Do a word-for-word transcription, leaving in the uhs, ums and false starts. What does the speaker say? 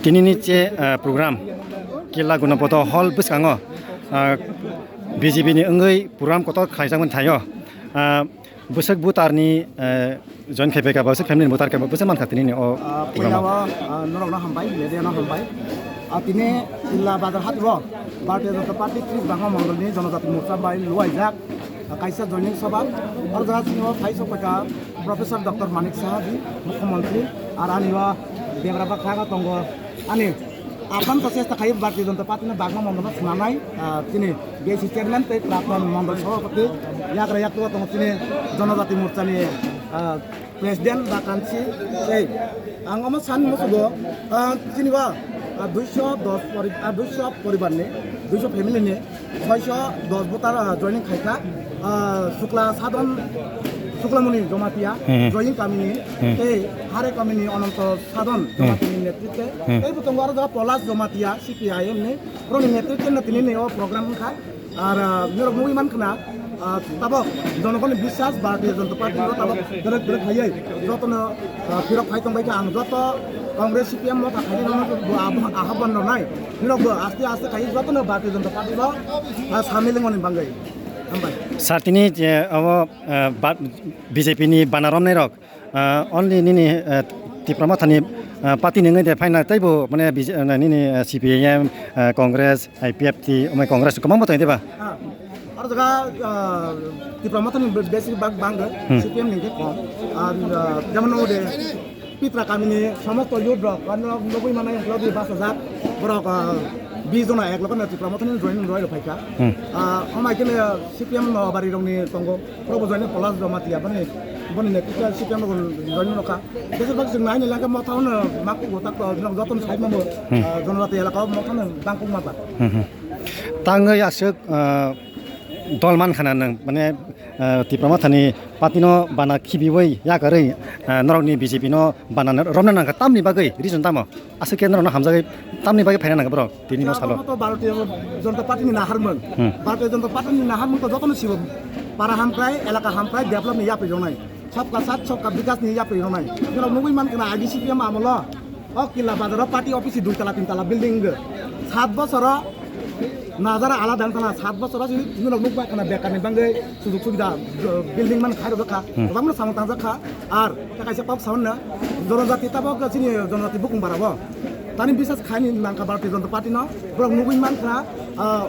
Tinini che, ah, program Killa Gunapoto Hall bwskango, ah, B J P ni wngwi program kotor khlaijakmani thaio. Ah, bwswk butarni, eh, join khai phaikha, bwswk family ni butar khe bwswk mankha tinini o Ah, program o. Puila o, ah, norokno hambai, media no hambai. Ah, tini Killa Bazar hat ro Bharatiya Janata Party Tripura Bangma Mondol ni Jonojati Morcha bai luaijak, ah, kaisa joining sabha. Aro jaga sini o phai sok phaikha Professor Doctor Manik Saha ji, Mukhyamantri, ar ani o Debra Bakha tongo. Ani Aphano chesta khaio Bharatiya Janata Party ni bagma mondol no swnamnai, ah, chini B C chairman tei praton mondol sabhapati yagra yaktugo tongo chini Jonojati Morcha ni, ah, president ba kansi tei ang omo san musugo, ah, chini ba, ah, duiso dos pori-, ah, duiso poribar ni, duiso family ni soiso dos voter, ah, joining khaikha, ah, Sukla Sadon, Suklamoni Jamatia, Hmm. Joying kamini, Hmm. tei Hare kamini Ononto Sadon Hmm. Jamatia ni netritwe, Hmm. tei bo tongo aro jaga Polas Jamatia, C P I M ni, borokni netritwe no tini ni o program wngkha. Ar, ah, norok nugwi mankha na, ah, tabok jonogoni biswas Bharatiya Janata Party o tabok derek derek khaiwi jotono, ah, phirok phai tongbai kha. Ang joto Congress, C P M motha khaini rokno bo abo ahobwan rwnai. Norok bo aste aste khaiwi jotono Bharatiya Janata Party o, ah, samil wngmani bagwi. Hambai. Sir, tini je abo, ah, ba-, B J P ni bana romnai rok, ah, only nini, ah, Tipra Mothani, ah, party ni wngwi de phaina teibo mane B J, ah, nini, ah, C P I M, ah, Congress, I P F T, omai Congress kwbangma tongo diba? Ah, aro jaga, ah, Tipra Mothani be-, besi bag bang, Hmm. C P M ni khe kom. Ar, ah, jemon ode Pitra kamini somosto youth rok, ano nugwi manai uklodi bachajak borok, ah, bis jona ek loge Tipra Mothani join roi rok phaikha. Hmm. Ah, omai khe C P M no bari rokni tongo. Probo join Polas Jamatia bani, bani netrite C P M rok join no kha. Besibak chwng nai ni langkha motha no makuk bo tak to, nok joto no sai mamo, Hmm. ah, Jonojati elaka o motha no bangkuk ma ba. Hmm, hmm. Tangwi aswk, ah, dol man khana nwng, mane, ah, Tipra Mothani party no bana khibiwi yakarwi, ah, norokni B J P no bana romna nangkha, tamni bagwi reason tamo? Aswk khe norokno hamjagwi tamni bagwi phaina nangkha borok tini no salo? Joto Bharatiya Janata Party ni naharmung. Hmm. Bharatiya Janata Party ni naharmung to jotono sibo. Para hamkrai, elaka hamkrai, develop ni yapri rwnai. Sabka saath, sabka bikas ni yapri rwnai. Norok nugwi mankha na agi C P M amolo. O Killa Bazar o party office dui tala, tin tala building wngkha. Sat bosor o Nazara alada wngkha na, sat bosor o si norok nukba khana bekar ni bagwi sujug subida, building man khairok kha. Hmm. Kwbangma samung tangjak kha. Ar kaisa kok saui na, Jonojati tabok chini Jonojati bukung bara o. Tani bisas khaini nangkha Bharatiya Janata Party no. Borok nugwi mankha, ah,